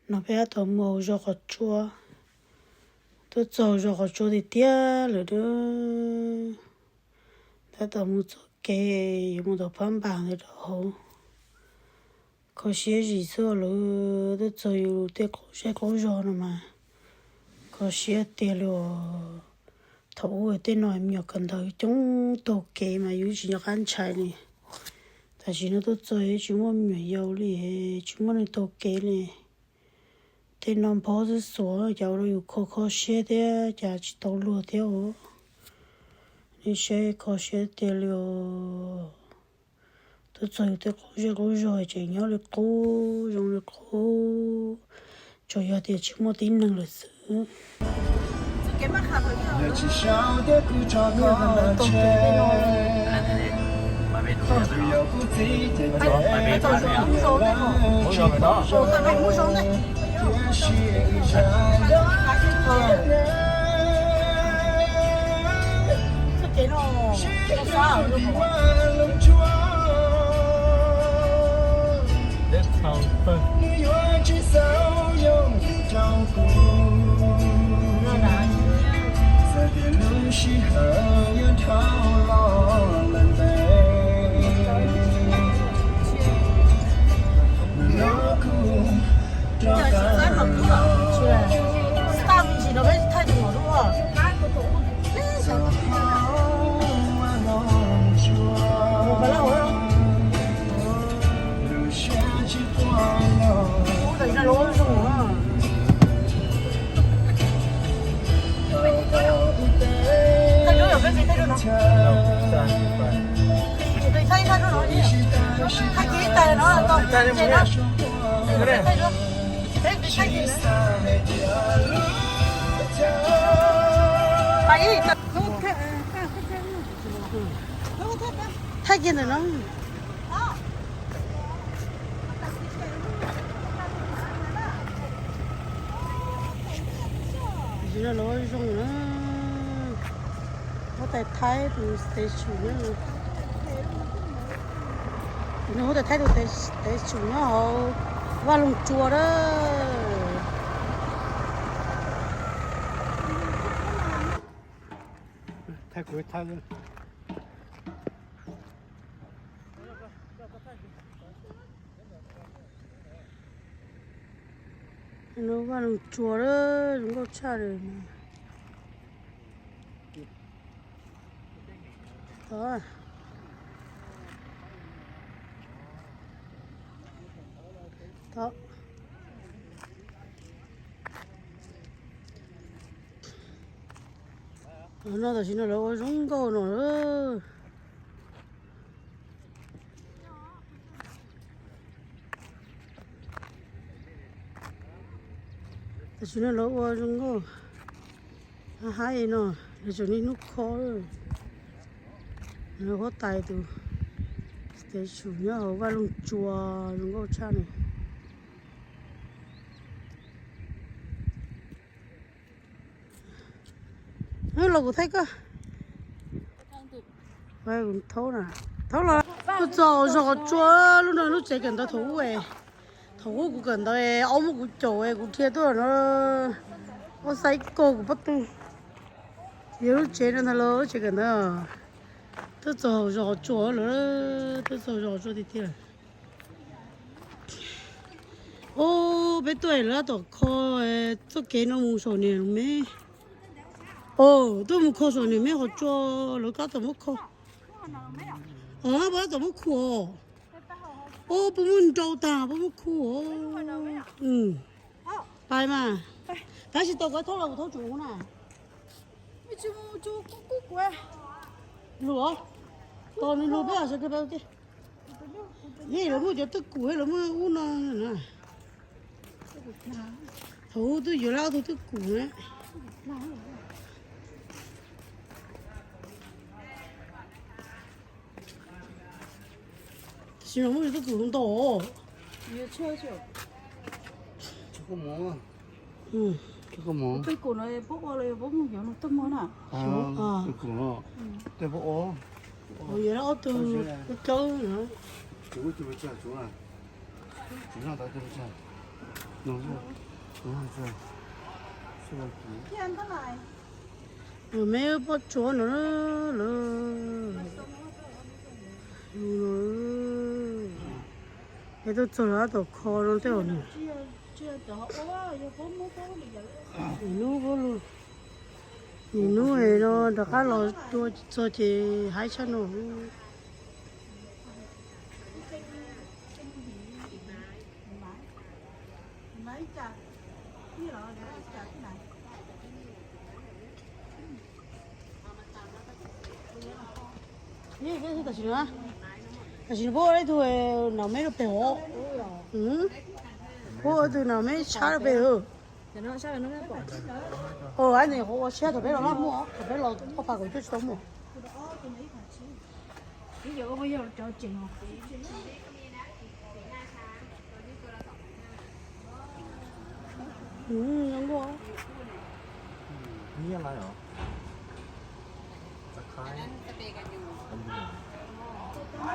No peb tab tom mus hauv zos Qhov Tsua, twb txog zos Qhov Tsua tiag tiag lawm na. Tab tom mus txoj kev yuav mus tom Phab Npas ntawd rau hauv. Kho siab zim xwb lawm, twb txog yus tej qaub zej qaub zog no mas kho siab tiag li os. Thaum ub tej no me nyuam kawm ntawv coob taug kev mas yus tsis nco qab ntshai li. Tam sim no tuaj txog tsis muaj me nyuam yaus li, tsis muaj neeg taug kev li. Tej no nphob xwb xuav, cas ua rau yus kho kho siab thiab cas tsis tau luag thiab os. Nej saib kho siab tiag li os. Twb txog yus tej qaub zej qaub zog tseem nyob li qub zoo li qub, tsuas yog tias tsis muaj tib neeg lawm xwb. Thaij kiag ntawm no. Tam sim no lawv ua zoo na. Huab tais Thaib tus statue na. Huab tais Thaib tus statue nyob hauv Vaj Loog Tsua na. Vaj Loog Tsua zoo nkauj tshaj li. No tam sim no lawv ua zoo nkauj no. Tam sim no lawv ua zoo nkauj. Haib no, lawv tseem niaj hnub kho. Huab tais tus statue nyob hauv Vaj Loog Tsua zoo nkauj tshaj li. Los kuv thaij koj. Thaub los, tuaj txog zos Qhov Tsua, lub no lub tsev kawm ntawv thaum ub. Thaum ub kuv kawm ntawv, aub muab kuv caum, kuv dhia tuaj no, aub xaib koj kuv pob tw. Yog lub tsev no ntag los lub tsev kawm ntawv. Tuaj txog zos Qhov Tsua lawm, tuaj txog zos Qhov Tsua tiag tiag. Ob, peb tuaj lawv tab tom kho txoj kev no mus saum niam me. Os, tuaj mus kho saum niam me Qhov Tsua, lawv tab tom muab kho. Os, peb tab tom muab khu os. Os, puas muab nrau tag, puas muab khu os. Pais mas. Tab sis tau kuv thaub los kuv thaub tseem ua na. Lug, tos nws lug peb sawv kev pais ua ke. Yog lawv muaj cov twj kum, lawv muaj ub no na. Thaum ub twb yuav lawv ob tug twj kum na. Tam sim no muaj twj kum ntau. Yuav ob tug dlaub na. Nws me pob tsuas no lawm. Es tuaj txog lawm tom kho no tej zaum nws, nws hnub pob lug, nws hnub no rov qab los dua txog ces haib tshaj no. Tam sim no, tam sim no puab ua ib tug nam meb rau pem hov, puab ua ib tug nam meb tshab rau pem. Ua ib ntsis ua siab thaum peb los laj muaj, thaum peb los ob phav kaum cuaj tsis tau muaj.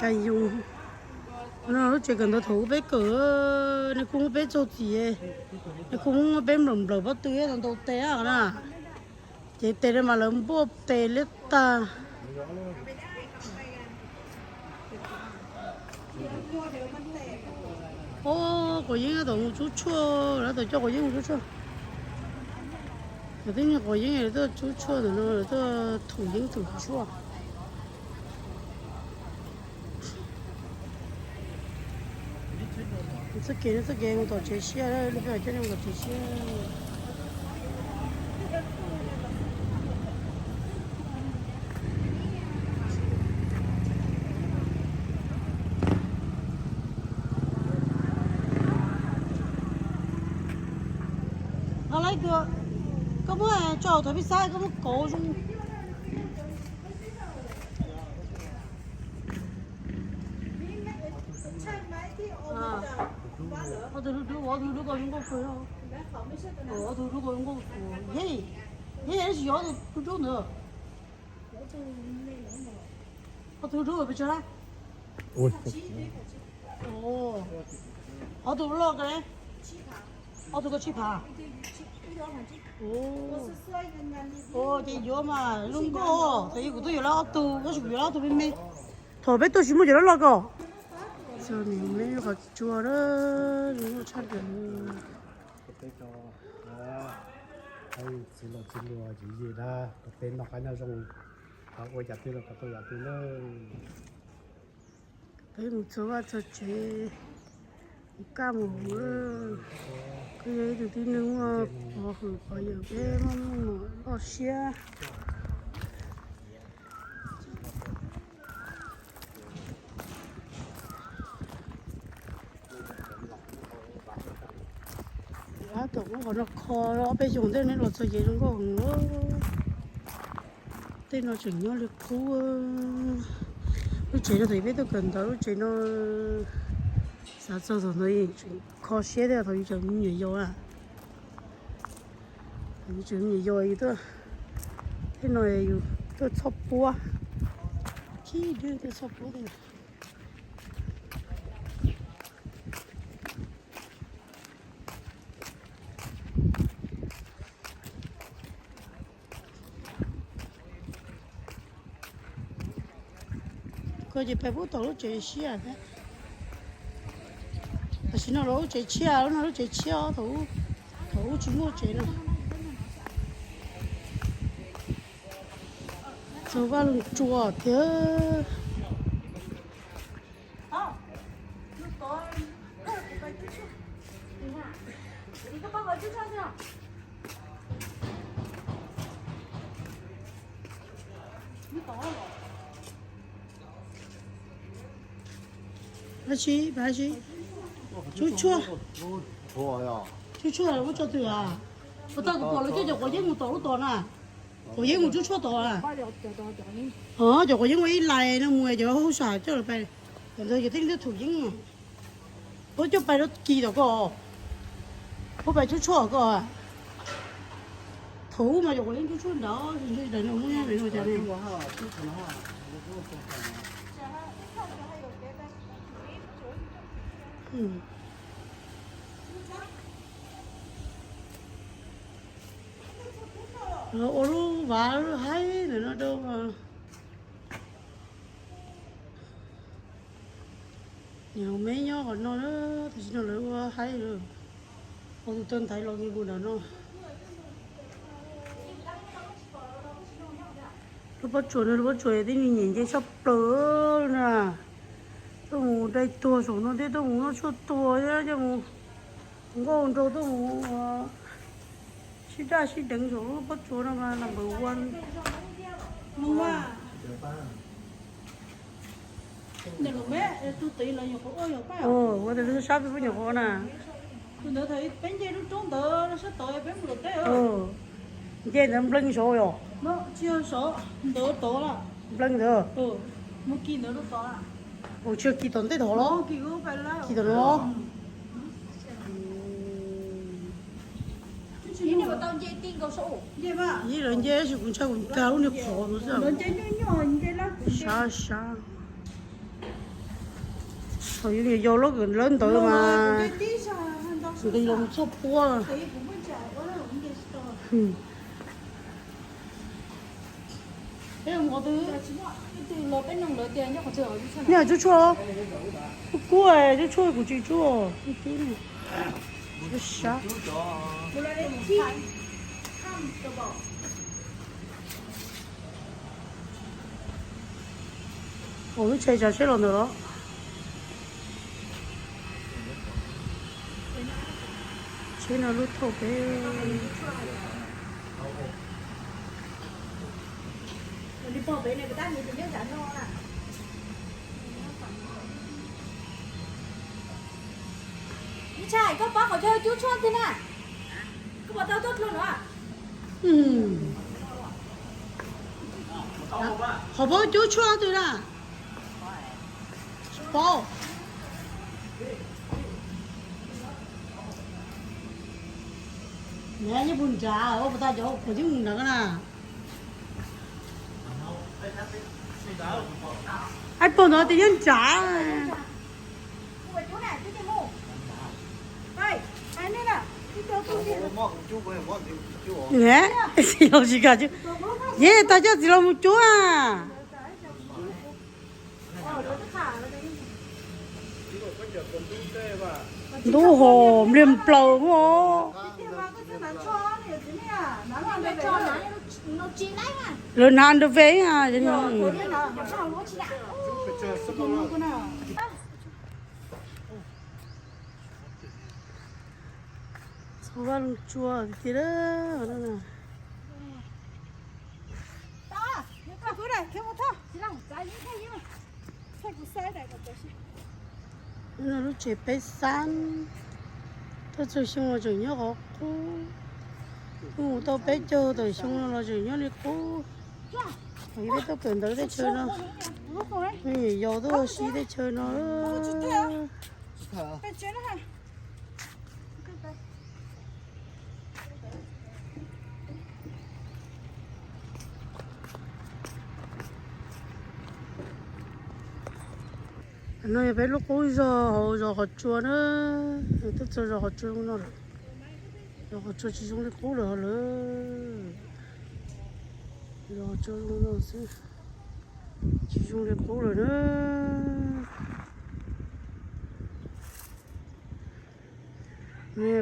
Ka yus no lub tsev kawm ntawv thaum ub peb kawm, nws kuj muab peb txaug txim, nws kuj muab peb nplawm nplawm pob tw ntau tes na. Ces tes no mas lawv npuaj tes liab tag. Ub, quav yeeb tab tom mus tsub tshuaj, lawv tab tom coj quav yeeb mus tsub tshuaj. Lawv twb niag quav yeeb lawv tuaj tsub tshuaj ntawm no, lawv tuaj thum yeeb thum tshuaj. Txoj kev no txoj kev mus tom tsev siab, lub peb coj nej mus tom tsev siab. Koj muab tso thaum pib xab koj muab kauv zoo. Ob tug hlub hlub, ob tug hlub ko zoo nkauj kawg. Ob tug hlub ko zoo nkauj kawg. Yog, yog tsis yog ob tug hlub hlub ntawd. Ob tug hlub hlub pes tsawg lab? Ob tug loj ko ne? Ob tug ko tsib phav. Ces yuav mas zoo nkauj, thaum ub kuv tuaj yuav lawv ob tug, tab sis kuv yuav lawv ob tug me me. Thaum peb tuaj tsis muaj cov loj loj ko. Txog nim me qhov tsua zoo nkauj tshaj plaws. Txiv los txiv luag tsis yim na, kom peb noj qab nyob zoo, ua yam twg los kom tau yam twg na. Peb mus txog vaj txog tsev, mus kaj mus huv, kuj yog ib tug tib neeg muaj pov hwm pov yawm, peb muaj muaj loj siab. Tab tom muab qhov no kho, ob peb xyoos ntej neb los txog ces zoo nkauj heev lawm. Tej no tseem nyob li qub. Lub tsev no thaum peb tuaj kawm ntawv lub tsev no, xav txog thaum ntawd tseem kho siab thiab thaum yus tseem me nyuam yaus na. Yus tseem me nyuam yaus yus tuaj, tej no yus tuaj txhoj puab, khib dwb tuaj txhoj puab tej. Koj ces pais pub tom lub tsev siab thiab. Tam sim no los lub tsev tshiab, lub no lub tsev tshiab, thaum ub tsis muaj tsev no. Txog Vaj Loog Tsua thiab. Dab tsi, dab tsi? Tsub tshuaj. Tsub tshuaj muab tso twg a? Puas tau kuv pom lawv coj cov quav yeeb mus tom lub tod na? Quav yeeb mus tsub tshuaj tod a? Cov quav yeeb ua ib lais no mus, cov hauj sam coj lawv pais. Cov ntawd cov tib neeg twb thum yeeb. Puab coj pais rau kis tom ko, puab pais tsub tshuaj ko. Thaum ub mas cov quav yeeb tsub tshuaj nrad, tsis ntshe daim no muaj nyob pem no cas ne. Hmm. Lawv ua lub vaj lub haib ntawm no rau niam me nyob qhov no na, tam sim no lawv ua haib lawm. Ua tus tau ntaiv los kiag mus nram no. Lub pob tsuas no, lub pob tsuas tib neeg nyiam nce tshaj plaws na. Tuaj mus dai tuag saum no thiab tuaj mus noj tshuaj tuag thiab coj mus nkauj nraug tuaj mus sib daj sib deev saum lub pob tsuas no mas number one. Ua tas lub sab peb pub nyuam qhuav na. Nce ntawd nplees saud yom? Nplees ntawd. Ua tsis kis tom ntej thov los? Kis tom no. Yeej lawv nce tab sis kuv ntshai kuv nkag lub niag qhov no xwb. Sab sab. Thaum yus yau lawv ntawd mas nqis los txog puab. Nyob tshuaj tshuaj, kub kub tshuaj tshuaj kuv tsis tshuaj. Sab. Ua lub tsheb tsav seb los ntawm los. Tsheb no lub thauj peb. Ntshai, koj pab qhov chaw cub tshuaj tiag na. Koj pab tau tuaj dlua no. Qhov pab cub tshuaj twg na? Tsis paub. Nyob puag nrad, puas tau cov kuv yeej mus nrad na. Ab, puag ntawd tias nyob nrad. Txiv laus tsis kam cub. Yej, tag coj txiv laus mus cub a. Ntub hos npliag nplaws mog. Lawv hnav ntawd ve. Txog vaj loog tsua tiag tiag. Lub tsev peb xab, tuaj txog xyoo los tseem nyob qhov qub. Tuaj mus tau peb caug tawm xyoo no los tseem nyob li qub. Peb tuaj kawm ntawv teb chaws no, me nyuam yaus tuaj ua si teb chaws no. No yog peb lub qub zog hauv zos Qhov Tsua na. Tuaj txog zos Qhov Tsua no lawm. Zos Qhov Tsua tsis zoo li qub lawm lawm. Zos Qhov Tsua zoo no xwb, tsis zoo li qub lawm na.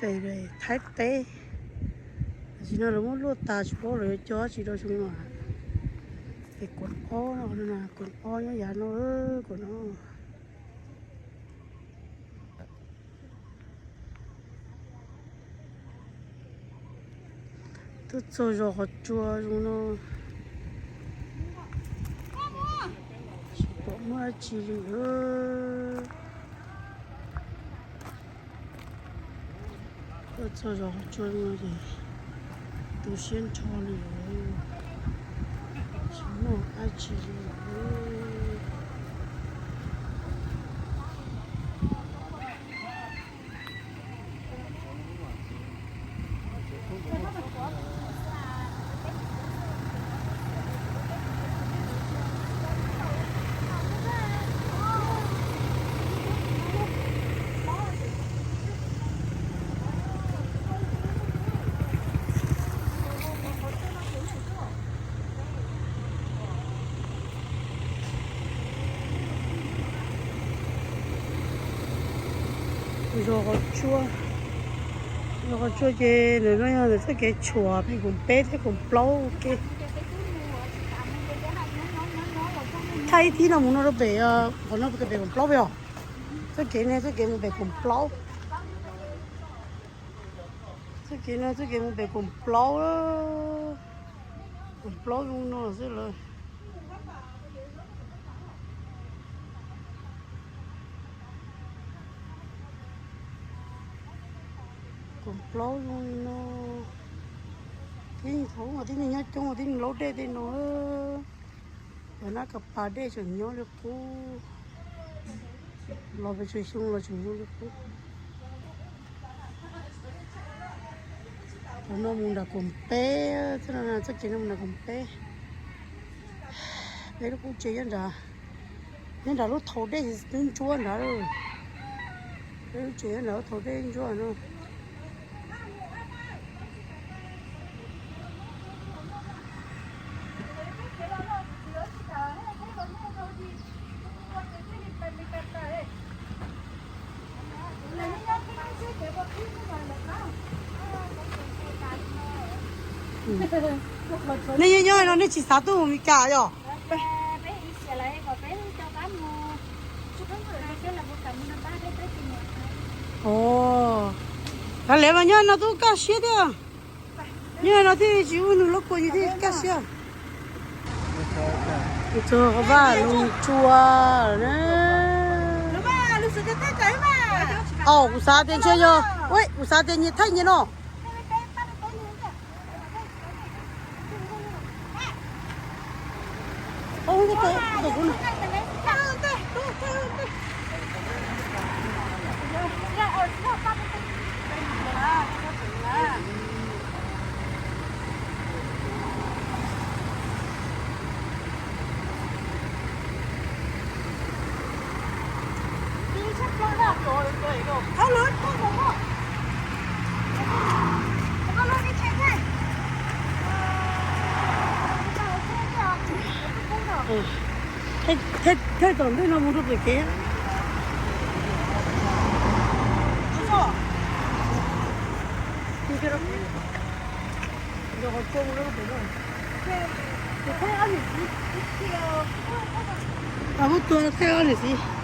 Pem Thaib teb, tam sim no lawv muab luaj tas tsis paub lawv yuav cog dab tsi rau xyoo no. Pem Kuam Ob no, Kuam Ob nyob yav no, Kuam no. Tuaj txog zos Qhov Tsua zoo no, tsis pom muaj dab tsi li. Tuaj txog zos Qhov Tsua zoo no ces tu siab nrho li, tsis muaj dab tsi li. Zos Qhov Tsua, zos Qhov Tsua ces ntawm no yog ntawm txoj kev tshuam pem koom peb thiab koom plaub ua ke. Thaij ib thib no mus no rau pem, qhov no pem koom plaub pem os. Txoj kev ne txoj kev mus pem koom plaub. Txoj kev no txoj kev mus pem koom plaub. Koom plaub zoo no xwb lawm. Koom plaub zoo li no. Tib neeg thaum ub mas tib neeg nyob coob, tib neeg laub dej tej no. Cov nab kas pas dej tseem nyob li qub. Los pes tsawg xyoo los tseem nyob li qub. Cov no mus nram koom peb, txoj kev no mus nram koom peb. Peb lub qub tsev nyob nram, nyob nram lub thau dej ntsuab nrad. Peb lub tsev nyob nram lub thau dej ntsuab no. Nej nyob nyob no nej tsis xav tuaj mus Mes Kas yom? Ov, kav liam mas nyob no twb kaj siab thiab. Nyob no thiaj tsis ua nws lub kua yus thiaj kaj siab. Txog qhov vaj Loos Tsua na. Au, kuv xav tias ntshe yog, kuv xav tias nyias thaij nyias no. Thaj tom ntej no mus rau pem kev. Muab tua thaij ob niam txiv.